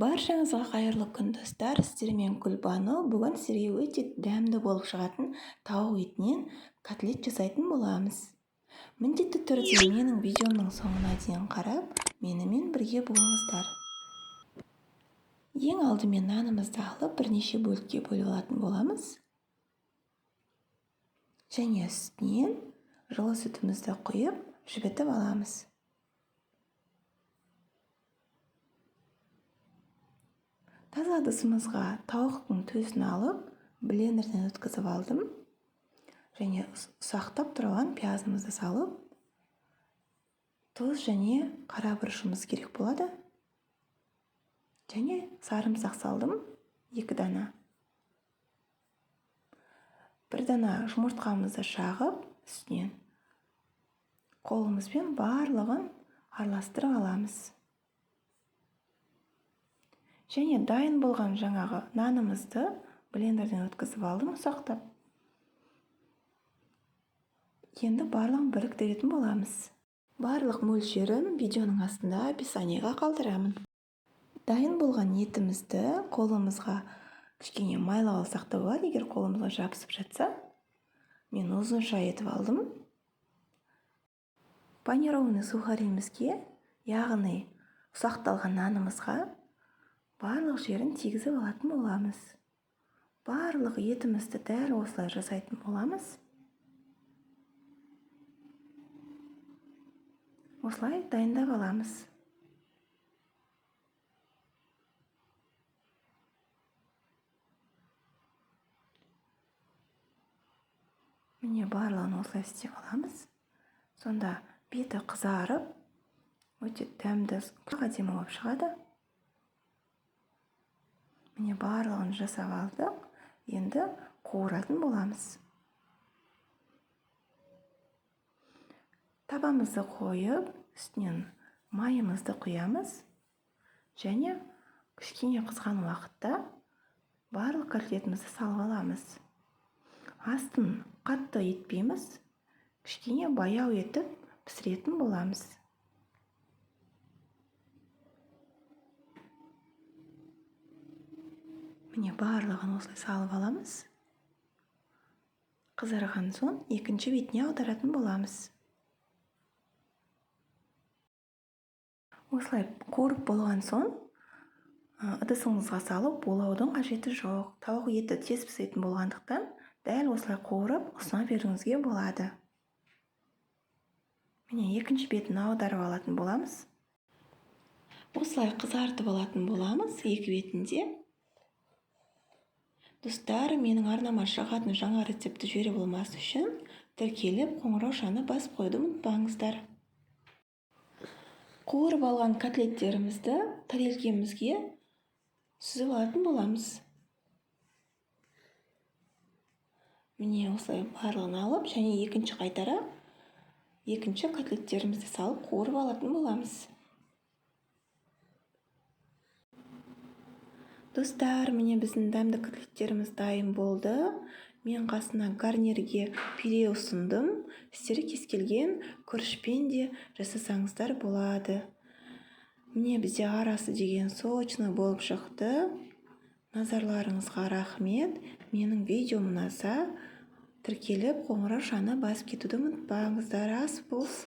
Баршаңызға қайырлы күн, достар! Сіздермен Гүлбану. Бүгін сіздерге өте дәмді болып шығатын тауық етінен котлет жасайтын боламыз. Міндетті түрде менің видеомның соңына дейін қарап, менімен бірге болыңыздар. Ең алдымен нанымызды алып, бірнеше бөлікке бөліп алатын боламыз. Және үстінен жылы сүтімізді құйып, жібітіп аламыз. Таза ыдысымызға тауықтың төсін алып, блендерден өткізіп алдым. Және ұсақтап туралған пиязымызды салып, тұз және қара бұрышымыз керек болады. Және сарымсақ салдым, 2 дана. 1 дана жұмыртқамызды шағып, үстінен қолымызбен барлығын араластырып аламыз. Және дайын болған жаңағы нанымызды блендерден өткізіп алдым ұсақтап. Енді барлығын біріктіретін боламыз. Барлық мөлшерін видеоның астында описаниеға қалдырамын. Дайын болған етімізді қолымызға кішкене майлап алсақ та болады, егер қолымызға жабысып жатса. Мен ұзынша етіп алдым. Панированный сухаримізге, яғни ұсақталған нанымызға барлық жерін тигізіп алатын боламыз. Барлық етімізді дәл осылай жасайтын боламыз. Осылай дайындап аламыз. Міне, барлығын осылай істеп аламыз. Сонда беті қызарып, өте дәмді, әдемі болып шығады. Міне, барлығын жасап алдық. Енді қуыратын боламыз. Табамызды қойып, үстінен майымызды құямыз. Және кішкене қызған уақытта барлық котлетімізді салып аламыз. Астын қатты етпейміз, кішкене баяу етіп пісіретін боламыз. Міне, барлығын осылай салып аламыз. Қызарған соң екінші бетіне аударатын боламыз. Осылай қуырып болған соң ыдысыңызға салып булаудың қажеті жоқ. Тауық еті тез пісетін болғандықтан дәл осылай қуырып ұсына беруіңізге болады. Міне, екінші бетін аударып алатын боламыз. Осылай қызартып алатын боламыз екі бетінде. Достар, менің арнама шығатын жаңа рецептті жіберіп алмас үшін тіркеліп, қоңыраушаны басып қоюды ұмытпаңыздар. Қуырып алған котлеттерімізді тарелкемізге сүзіп алатын боламыз. Міне, осылай барлығын алып, және екінші қайтара екінші котлеттерімізді салып қуырып алатын боламыз. Достар, міне біздің дәмді котлеттеріміз дайын болды. Мен қасына гарнирге пюре ұсындым. Сіздер кез келген күрішпен де жасасаңыздар болады. Міне, бізде арасы деген сочный болып шықты. Назарларыңызға рахмет. Менің видеом ұнаса, тіркеліп, қоңыраушаны басып кетуді ұмытпаңыздар. Ас болсын.